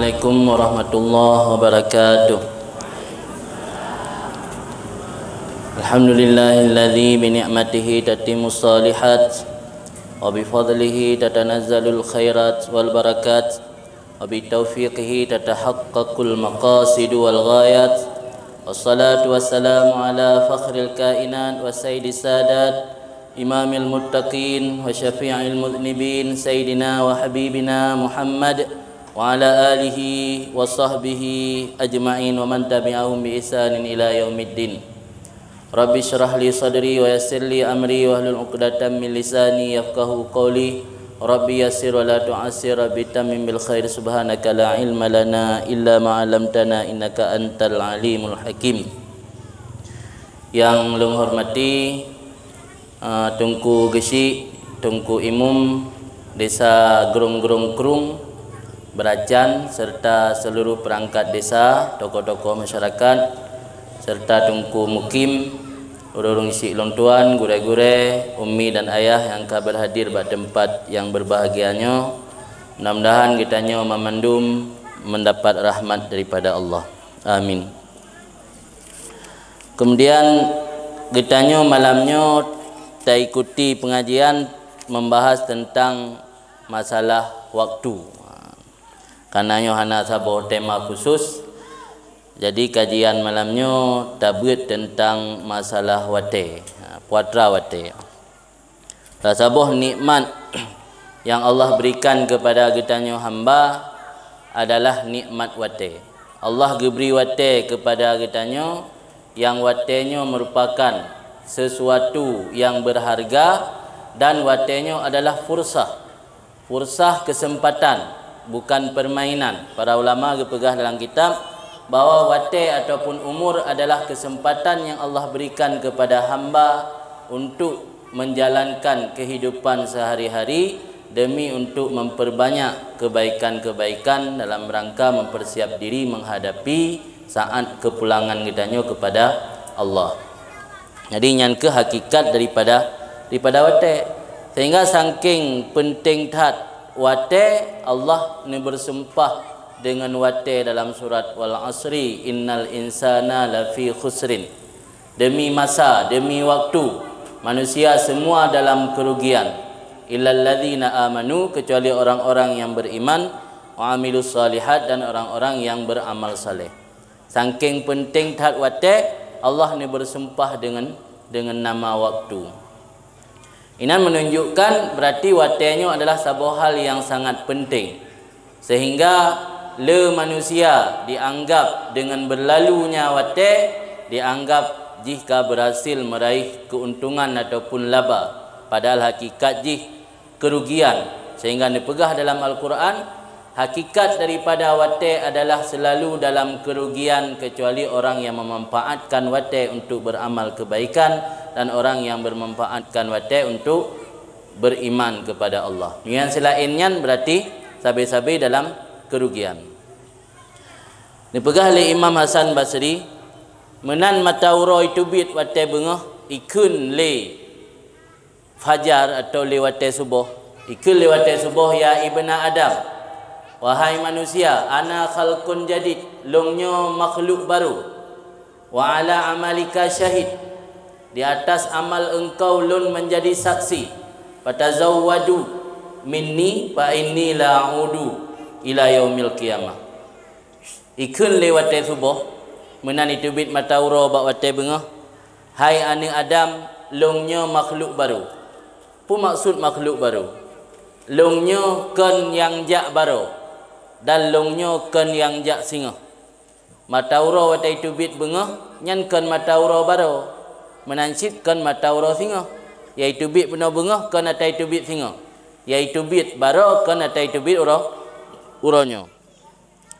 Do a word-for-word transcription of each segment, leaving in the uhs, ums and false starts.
Assalamualaikum warahmatullahi wabarakatuh. Alhamdulillahilladzi bi ni'matihi tatimmus shalihat, wa bi fadlihi tatanazzalul khairat wal barakat, wa bi taufiqihi tatahaqqaqul maqasid wal ghayat. Wassalatu wassalamu ala fakhril kainat wa sayyidis sadat, imamil muttaqin wa syafi'il mudznibin, sayyidina wa habibina Muhammad wa ala alihi wa sahbihi ajma'in wa man tabi'ahum bi ihsanin ila yaumiddin. Rabbi syrah li sadri wa yassir li amri wahlul 'uqdatam min lisani yafqahu qawli. Rabbi yassir wa la tu'assir, Rabbi tammim bil khair, subhanaka la ilma lana illa ma 'allamtana innaka antal alimul hakim. Yang lôn hormati, ah, Teungku Geuchik, Teungku Imum Desa Grong-Grong Krung, Beuracan, serta seluruh perangkat desa, tokoh-tokoh masyarakat, serta Teungku Mukim, ureuëng-ureuëng syik lôn tuan, gurée-gurée, ummi dan ayah nyang ka berhadir bak tempat yang berbahagia nyoe. Mudah-mudahan geutanyoe mamandum mendapat rahmat daripada Allah. Amin. Kemudian geutanyoe malam nyoe taikuti pengajian membahas tentang masalah waktu. Karena nyoe hana saboh tema khusus, jadi kajian malam nyoe tabeuet tentang masalah watée, puatra watée. Salah saboh nikmat yang Allah berikan kepada geutanyoe hamba adalah nikmat watée. Allah geubri watée kepada geutanyoe, yang watée nyoe merupakan sesuatu yang berharga dan watée nyoe adalah fursah. Fursah, kesempatan, bukan permainan. Para ulama geupeugah dalam kitab bahwa watée ataupun umur adalah kesempatan yang Allah berikan kepada hamba untuk menjalankan kehidupan sehari-hari demi untuk memperbanyak kebaikan-kebaikan dalam rangka mempersiap diri menghadapi saat kepulangan geutanyoe kepada Allah. Jadi nyan keuh hakikat daripada, daripada watée. Sehingga saking penting that watée, Allah neubeureusumpah deungon watée dalam surat Wal Asri, innal insana lafi khusrin. Demi masa, demi waktu, manusia semua dalam kerugian. Illalladzina amanu, kecuali orang-orang yang beriman, wa amilus salihat, dan orang-orang yang beramal saleh. Saking penting that watée, Allah neubeureusumpah deungon, deungon nama waktu. Inan menunjukkan berarti watée nyoe adalah saboh hal yang sangat penting. Sehingga le manusia dianggap deungon berlalunya watée, dianggap jih ka berhasil meraih keuntungan ataupun laba, padahal hakikat jih kerugian. Sehingga neupeugah dalam Al-Quran, hakikat daripada watée adalah selalu dalam kerugian kecuali orang yang memanfaatkan watée untuk beramal kebaikan dan orang yang memanfaatkan watée untuk beriman kepada Allah. Nyan selain nyan berarti sabe-sabe dalam kerugian. Neupeugah lé Imam Hasan Basri, meunan mata uroe teubiet watée beungoh, ikheun lé fajar atau lé watée suboh. Ikheun lé watée suboh, "Ya ibna Adam, wahai manusia, ana khalqun jadid, lôn nyoe makhluk barô. Wa ala amalika syahid, di atas amal engkau lôn menjadi saksi. Fatazawwadu minni fa inni la a'udu ila yaumil qiyamah." Ikheun lé watée suboh, meunan iteubiet mata uroe bak watée beungoh, "Hai aneuëk Adam, lôn nyoe makhluk barô." Peue maksud makhluk barô? Lôn nyoe kon nyang jak barô, dan lôn nyoe kon nyang jak singoh. Mata uroe watée iteubiet beungoh, nyan kon mata uroe barô, meunan cit kon mata uroe singoh. Nyang iteubiet bunoe beungoh kon ata iteubiet singoh. Nyang iteubiet barô kon ata iteubiet uroe, uroe nyoe.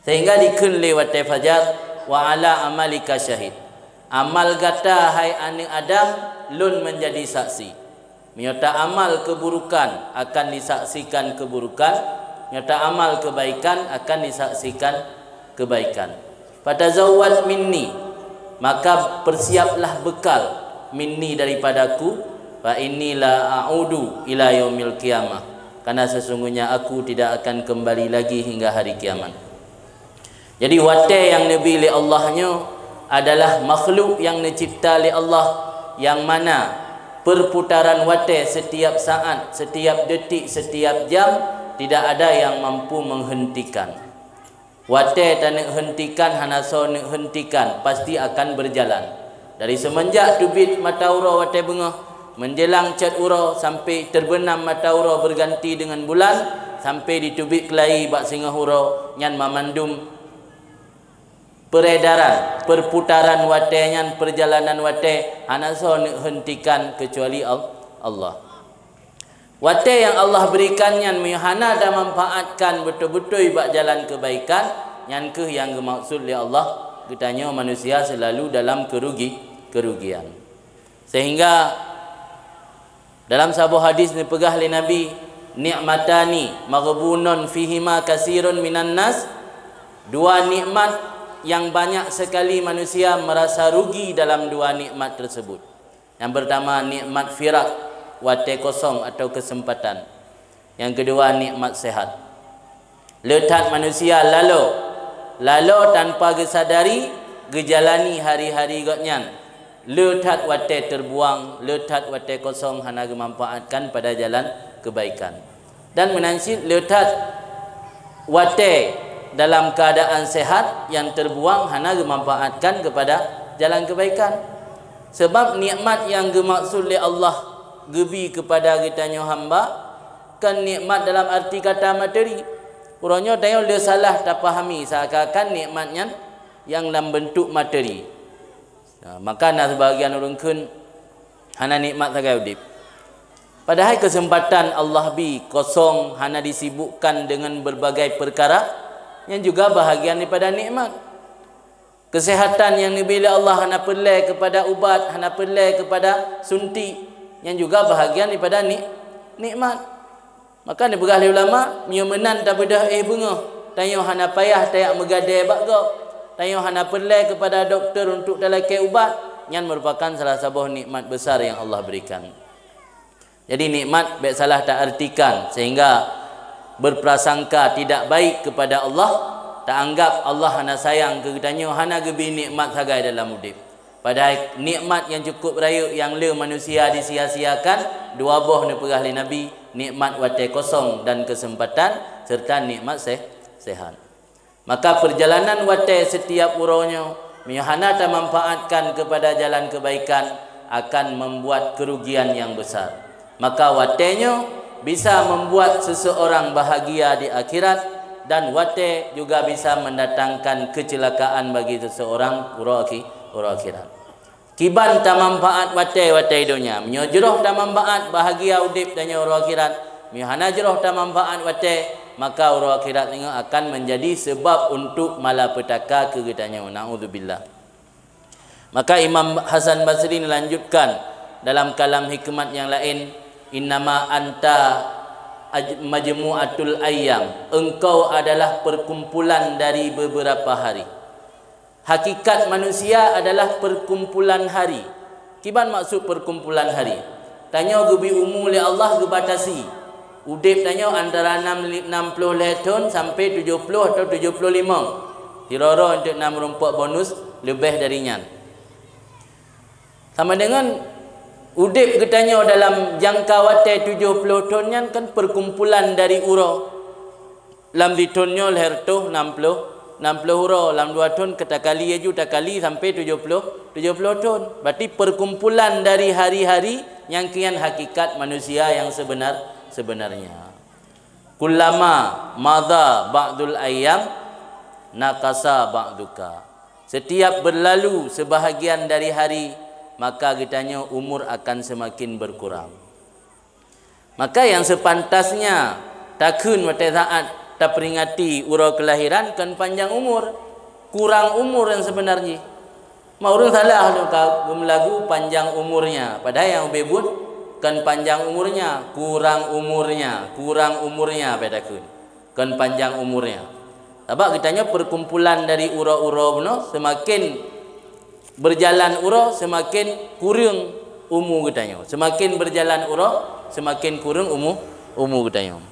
Sehingga dikheun lé watée fajar, "Wa ala amalika syahid." Amal gata, hai aneuëk Adam, lôn menjadi saksi. Meunyoe ta amal keuburukan, akan disaksikan keuburukan, meunyoe ta amal keubaikan, akan disaksikan keubaikan. "Fatazawwad minni," maka persiaplah bekal, "minni," daripadaku, "fa inni la a'udu ila yaumil qiyamah," karena sesungguhnya aku tidak akan kembali lagi hingga hari kiamat. Jadi watée nyang neubi lé Allah nyoe adalah makhluk nyang neucipta lé Allah, nyang mana perputaran watée setiap saat, setiap detik, setiap jam tidak ada yang mampu menghentikan. Watée taneuk heuntikan hana soe neuk heuntikan, pasti akan berjalan. Dari semenjak teubiet mata uroe watée beungoh, menjelang cot uroe sampai terbenam mata uroe berganti dengan bulan, sampai diteubiet keulayi bak singoh uroe, nyan mamandum peredaran, perputaran watée nyan, perjalanan watée hana soe neuk heuntikan kecuali Al-, Allah. Watée nyang Allah berikan nyan meunyoe hana tamanfaatkan beutôi-beutôi bak jalan keubaikan, nyan kheueh nyang geumaksud lé Allah, geutanyoe manusia seulalu dalam keurugi-, keurugian. Sehingga dalam saboh hadis neupeugah lé Nabi, "Ni'matani maghbunun fihima katsirun minan nas," dua nikmat yang banyak sekali manusia merasa rugi dalam dua nikmat tersebut. Yang pertama, nikmat firak, watée kosong atau kesempatan. Yang kedua, nikmat sehat. Le that manusia lalo, lalo tanpa geusadari geujalani hari-hari gobnyan. Le that watée terbuang, le that watée kosong hana geumanfaatkan pada jalan kebaikan. Dan meunan cit le that watée dalam keadaan sehat nyang terbuang hana geumanfaatkan kepada jalan kebaikan. Sebab nikmat nyang geumaksud lé Allah geubi kepada geutanyoe hamba, kon nikmat dalam arti kata materi. Uroe nyoe tanyoe le salah tapahami seakan-akan nikmat nyan nyang lam bentuk materi. Nah, maka na seubahagian ureuëng kheun hana nikmat sagai udeb. Padahai keuseumpatan Allah bi kosong hana disibukkan deungon beurbagai peukara, nyan juga bahagian daripada nikmat. Keuseuhatan nyang neubi lé Allah hana peureulée keupada ubat, hana peureulée keupada suntik, nyan juga bahagian daripada ni-, nikmat. Maka neupeugah lé ulama, meunyoe meunan tabeudôh éh beungoh, tanyoe hana payah tajak meugadée bak gob, tanyoe hana peureulée keupada dokto untuk talakée ubat, nyan meurupakan salah saboh nikmat besar nyang Allah berikan. Jadi nikmat bék salah taartikan sehingga berprasangka tidak baik kepada Allah, taanggap Allah hana sayang keu geutanyoe, hana geubi nikmat sagai dalam udeb. Padahai nikmat nyang cukup rayeuk nyang le manusia disia-siakan, dua boh neupeugah lé Nabi, nikmat watée kosong dan keuseumpatan, serta nikmat seh-, sehat. Maka peurjalanan watée setiap uroe nyoe, meunyoe hana tamanfaatkan keupada jalan keubaikan, akan membuat keurugian nyang besar. Maka watée nyoe bisa membuat seseorang bahagia di akhirat, dan watée juga bisa mendatangkan kecelakaan bagi seseorang uroe akhi-, uroe akhirat. Kiban tamanfaat watée-watée donya. Meunyoe jroh tamanfaat, bahagia udeb tanyoe uroe akhirat. Meunyoe hana jroh tamanfaat watée, maka uroe akhirat nyoe akan menjadi sebab untuk malapetaka keu geutanyoe. Naudzubillah. Maka Imam Hasan Basri melanjutkan dalam kalam hikmat nyang laén, "Innama anta aj-, majmu'atul ayyam." Engkau adalah perkumpulan dari beberapa hari. Hakikat manusia adalah perkumpulan hari. Kiban maksud perkumpulan hari? Tanyoe geubi umu lé Allah geubatasi. Udeb tanyoe antara nam, nam ploh lhée thon sampai tujoh ploh atau tujoh ploh limong. Hiroro untuk nam rumpok bonus leubeh dari nyan. Sama dengan udeb geutanyoe dalam jangka watée tujoh ploh thon nyan kan perkumpulan dari uroe. Lam sithon nyoe lhée reutôh nam ploh, nam ploh uroe, lam dua thon keutakali laju takali sampai tujoh ploh, tujoh ploh thon. Berarti perkumpulan dari hari-hari nyang kian hakikat manusia yang sebenar, sebenarnya. Kullama madha ba'dul ayyam nakasa ba'duka. Setiap berlalu sebahagian dari hari, maka geutanyoe umur akan semakin berkurang. Maka nyang sepantasnya takheun watée saát taperingati uroe keulahiran kon panjang umur, kurang umur nyang seubeuna jih. Ma ureuëng salah lom ka geumeulagu panjang umurnya, padahai nyang ubé buet kon panjang umurnya, kurang umurnya, kurang umurnya beda takheun. Kon panjang umurnya. Sabab geutanyoe perkumpulan dari uroe-uroe bunoe, seumaken berjalan uroe, seumaken kureueng umu geutanyoe. Seumaken berjalan uroe, seumaken kureueng umu, umu geutanyoe.